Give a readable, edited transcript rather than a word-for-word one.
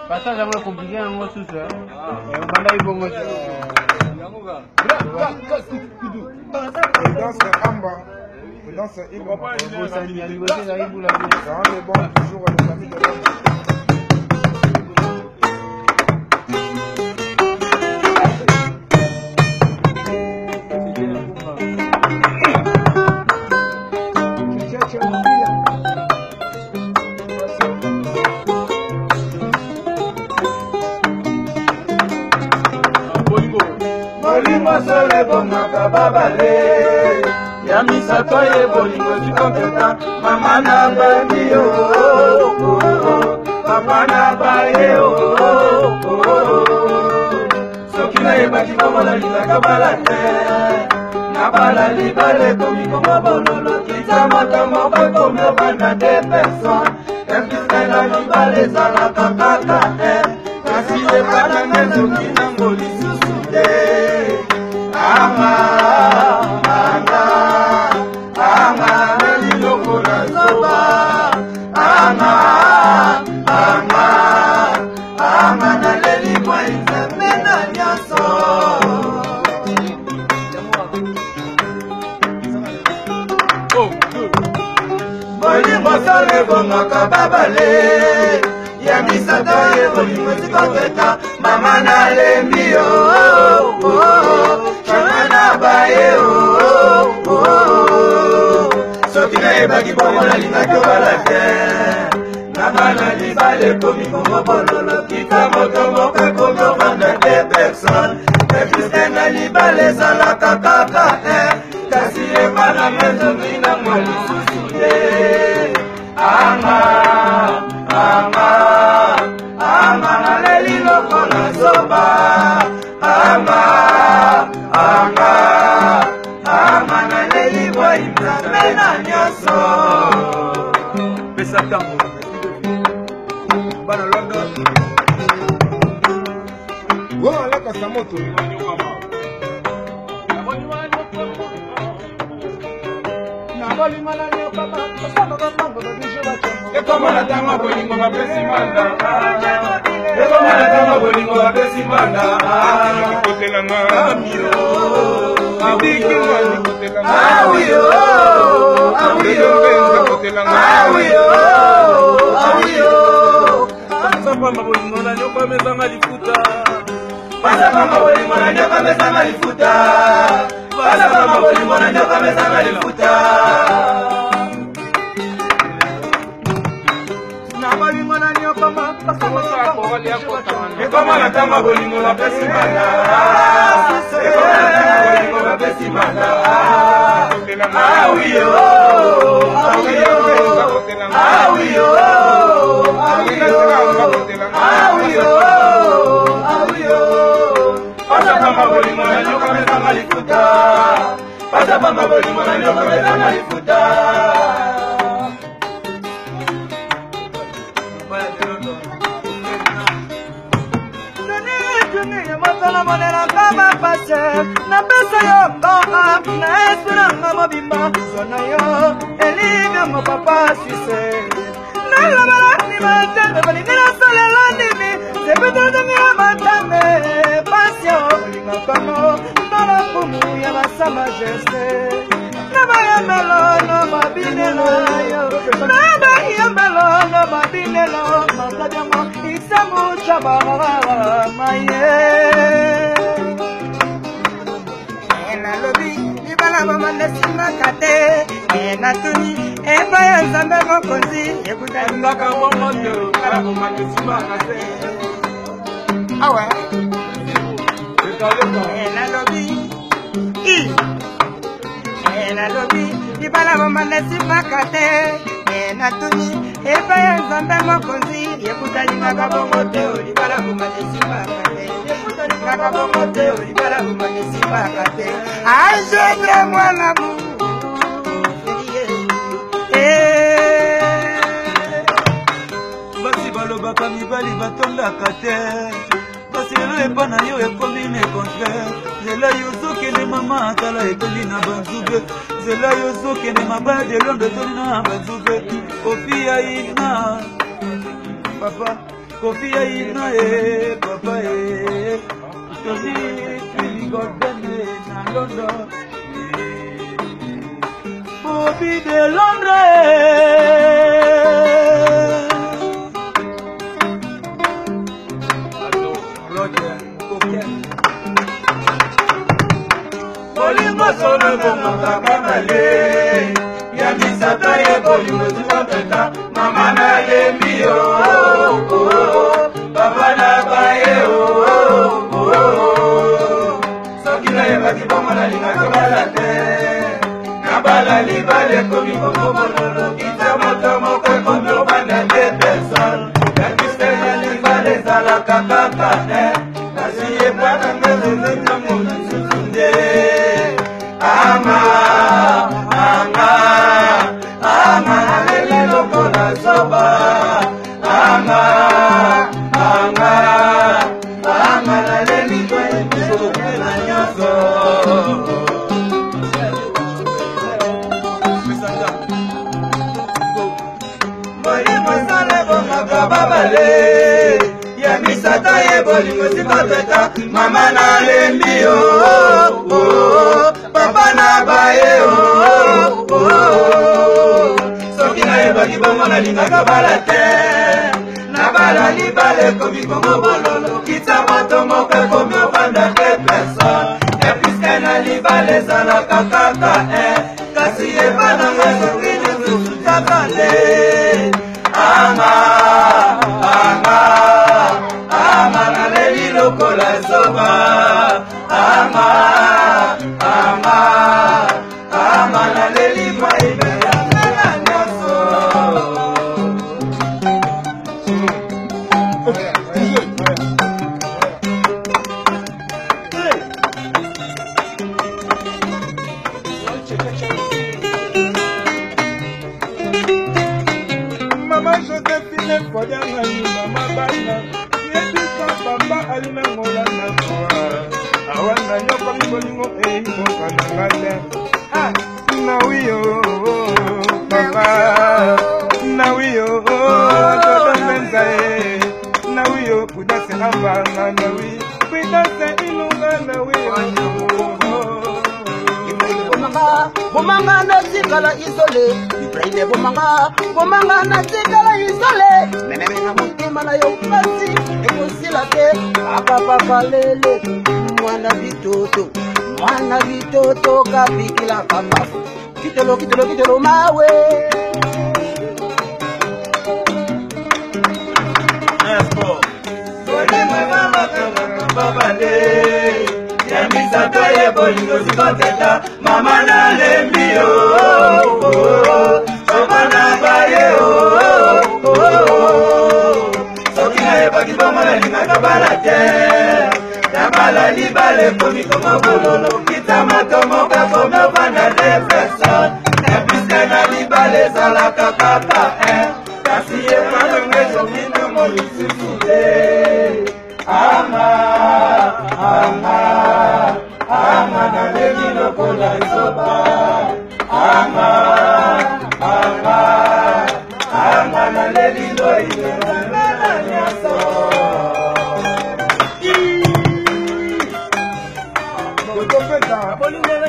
Passage yango compliqué yango susu obandaki bongo te. Danse Amba, danse Iloma. Bosani ya liboso ezalaki bula. Ça rend les bons toujours les amis de l'homme. Molimo solo ebongaka babale ya misato ye bolingo zikoketa mama na bandi yo, papa na baye yo. Soki nayebaki bongo nalingaka bala te, nabala libala ekomi kongo bololo. Kita moto moko ekomi obanda de personne episke na libala ezalaka kaka te, kasi epananga ezoki nango lisusu te. Anga anga anga naliloko na zoba, anga anga anga naleli mwai Nzambe na nyonso. Bolingo solo ebongaka babale ya misato ye bolingo zikoketa mama nalembi yo, mama na baye yo. Soki nayebaki bongo nalingaki obala te, nabana libala ekomi kongo bololo. Kita moto moko ekomi ovanda te personne epuiske na libala ezalaka kaka te, kasi ebana mezongi nango lisusu te. Anga anga anga naleli lokola zoba, anga anga anga naleli bwai Nzambe na nyonso. Pesa ntango bana London. Wewe alakasa moto. Ekoma na ntango bolingo bapesi manda, ekoma na ntango bolingo bapesi manda. Kotelanga. Amio. Lidikinga likotelanga. Awiyo, awiyo, awiyo, awiyo. Pasapamba bolingo na nyoka mezanga lifuta. Pasapamba bolingo na nyoka mezanga lifuta. Pasapamba bolingo na nyoka mezanga lifuta. Ekoma na ntango bolingo bapesi manda, ekoma na ntango bolingo bapesi manda. Awiyo, awiyo, awiyo, awiyo, awiyo, awiyo. Pasapamba bolingo na nyoka mezanga lifuta. Pasapamba bolingo na nyoka mezanga lifuta. Motala monelanga bapase, napesa yo mbongo na esprit nanga mobimba, so na yo elibyango papa suisse. Nalobela ndima te, balingi nasalela ndimi sepeteletongia matambe pasio olingakamo na lokumu ya basa majeste na bayambelo na mabinelo yo, na bayambelo na mabinelo matabiango isamu chabaramaye. Nalobi libala bomanda esimaka te, natuni epai ya Nzambe mokonzi Ndaka bongo te, kala bomanda esimaka te. Awa. Lekaleka. Nalobi i nalobi libala bomanda esimaka te, natuni epai ya Nzambe mokonzi ekutalingaka bongo te, libala bomanda esimaka te, ekutalingaka bongo te, libala bomanda esimaka te. Ajetre mwana mu. Basi balobaka mibali batondaka te. Kasi lelo epa na yo ekomi le contraire. Nzela yo ozokende mama tala etondi na banzube. Nzela yo ozokende mabaya de Londres etondi na banzube. Kofi ya ina papa, Kofi ya ina e papa e. Tony Twin Golden na London. Bobby de Londres. Roger Coquet. Bolingo solo ebongaka babale ya misato ye bolingo zikoteta mama nalembi yo papa na baye soki nayebaki bongo nalingaka bala te nabala libala ekomi bongo bololo kita moto moko ekomi obanda te personne yakise ya libala ezalaka kaka te kasi epana ngezozenyango lisusu nde ama anga anga naleli lokola zoba anga anga anga naleli koyebisopela nyonso. Bolingo esala ebongaka babale ya misato ye bolingo sikoteta mama nalembi yo papa na baye soki nayebaki bongo nalingaka bala te nabala libala ekomi kongo bololo kita moto moko ekomi ofanda te personne epuiske na libala ezalaka kaka kasi yeba nanga soki lisusu kaka nde anga anga anga naleli lokola zoba anga anga anga naleli maibe yangana nyonso. Mama Josephine Fodiangangi, mama bana yebisa papa alina ngola na soa awa nayokomi bolingo eyimboka na nga te nawiyo papa nawiyo toto mpenza ye nawiyo pudase ambanga nawi pudase ilunga nawiyo. Bomanga, bomanga natikala isole Ibrahim, bomanga, bomanga natikala isole mememe na motema na yo pasi ekosila te papa lele mwana bitoto mwana bitoto kapikila pambafu kitolo kitolo kitolo mawe. Bolingo ebongaka babale ya misato ye bolingo zikoteta mama nalembi yo papa na baye soki nayebaki bongo nalingaka bala te nabala libala ekomi kongo bololo kita moto moko ekomi ofanda de personne epuiske na libala ezalaka kaka kasi yebananga ezoki nango lisusu te ama ama ama naleli lokola zoba ama ama ama naleli loilemela nyonso. Totopeta. Bolingo na